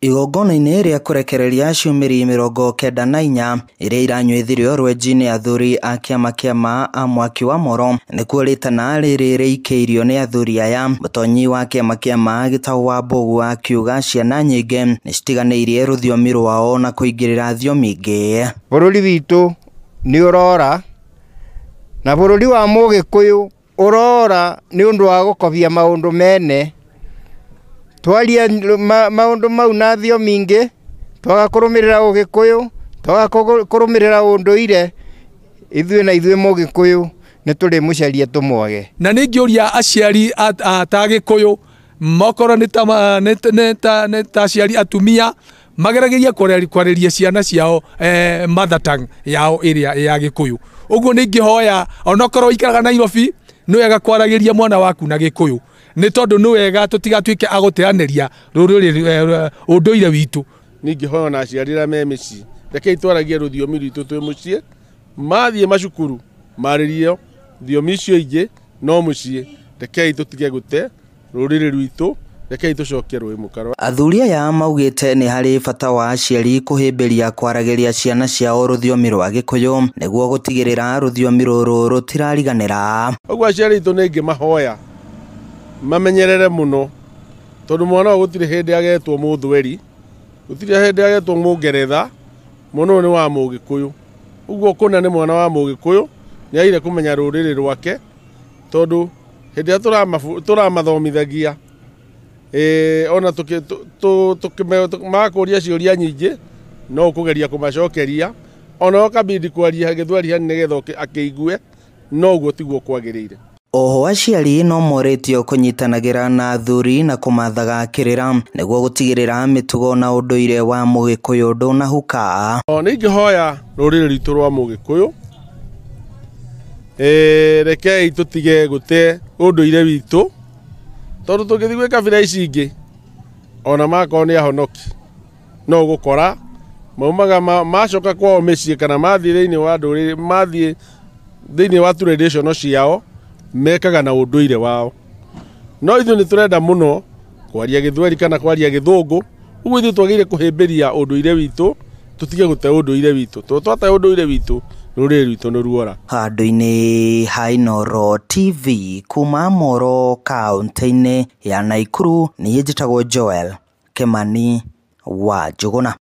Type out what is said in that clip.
Igongona-inĩ rĩa kũrekereria ciumĩri 94 iria iranyuithirio rwenji-inĩ athuri a kĩama kĩa a mwaki wa moro nĩkuo rĩtana rĩrĩ rĩikĩirio nĩ athuri aya. Mũtonyi wa kĩama kĩa Gĩtaũ wa Mbũgua akiuga ciana nyingĩ nĩcitiganĩirie rũthiomi rwao na kũingĩrĩra thiomi ingĩ. Bũrũri witũ nĩ ũrora na bũrũri wa Mũgĩkũyũ ũrora nĩ ũndũ wa gũkobia maũndũ mene. Twaria maũndũ mau na thiomi ingĩ, twaga kũrũmĩrĩra ũgĩkũyũ, twaga kũrũmĩrĩra ũndũire, ithuĩ na ithuĩ Mũgĩkũyũ nĩ tũrĩmũcaria tũmwage. Na nĩ ingĩũria aciari ta Gĩkũyũ mokorwo nĩ ta aciari atumia magerageria kwarĩria ciana ciao mother tongue yao ĩrĩa ya Gĩkũyũ. Ũguo nĩ ingĩhoya onokorwo ikaraga Nairobi nĩ wega kwaragĩria mwana waku na Gĩkũyũ, nĩ tondũ nĩ wega tũtigatuĩke a gũteanĩria rũrĩrĩ ũndũire witũ. Ningĩhoya na aciari arĩa me mĩciĩ, rekei twaragie rũthiomi rwitũ twĩ mũciĩ, mathiĩ macukuru marĩrio thiomi icio ingĩ no mũciĩ, rekei tũtige gũte rũrĩrĩ rwitũ, rekei tũcokie rũĩ mũkaro. Athuri aya maugĩte nĩ harĩ bata wa aciari kũhĩmbĩria kwaragĩria ciana ciao rũthiomi rwa Gĩkũyũ nĩguo gũtigĩrĩra rũthiomi rũrũ rũtirariganĩra. Ũguo aciari aitũ nĩ ingĩmahoya mamenyerere mũno, tondũ mwana ũyũ gũtirĩ hĩndĩ agetwo mũthweri, gũtirĩ hĩndĩ agetwo mũngeretha, mwana ũyũ nĩ wa Mũgĩkũyũ. Ũguo kũna nĩ mwana wa Mũgĩkũyũ, nĩ agĩrĩire kũmenya rũrĩrĩ rwake, tondũ hĩndĩ ĩrĩa tũramathomithagia ona makũria ciũria nyingĩ no ũkũgeria kũmacokeria, ona ũkabidi kwaria gĩthweri hanini nĩgetha akĩigue, no ũguo tiguo kwagĩrĩire. Oho aciari no morĩtio kũnyitanagĩra na athuri na kũmathaga kĩrĩra nĩguo gũtigĩrĩra mĩtugo na ũndũire wa Mũgĩkũyũ ndũnahuka. Nĩ ingĩhoya rũrĩrĩ rwitũ rwa Mũgĩkũyũ, rekei tũtige gũte ũndũire witũ, tondũ tũngĩthiĩ gwĩ kabira ici ingĩ ona makorwo nĩ ahonoki no ũgũkora maumaga macoka kwao mĩciĩ kana mathiĩ thĩinĩ wa ndũrĩrĩ, mathiĩ thĩinĩ wa tradition ciao mekaga na ũndũire wao. No ithuĩ nĩ tũrenda mũno kwaria gĩthweri kana kwaria gĩthũngũ, ũguo ithuĩ twagĩrĩire kũhĩmbĩria ũndũire witũ, tũtige gũte ũndũire witũ, tondũ twate ũndũire witũ rũrĩrĩ rwitũ nĩ ruora. Handũ-inĩ ha Inooro TV kuma Moro kaũntĩ-inĩ ya Naikuru, niĩ njĩtagwo Joel Kimani wa Njũgũna.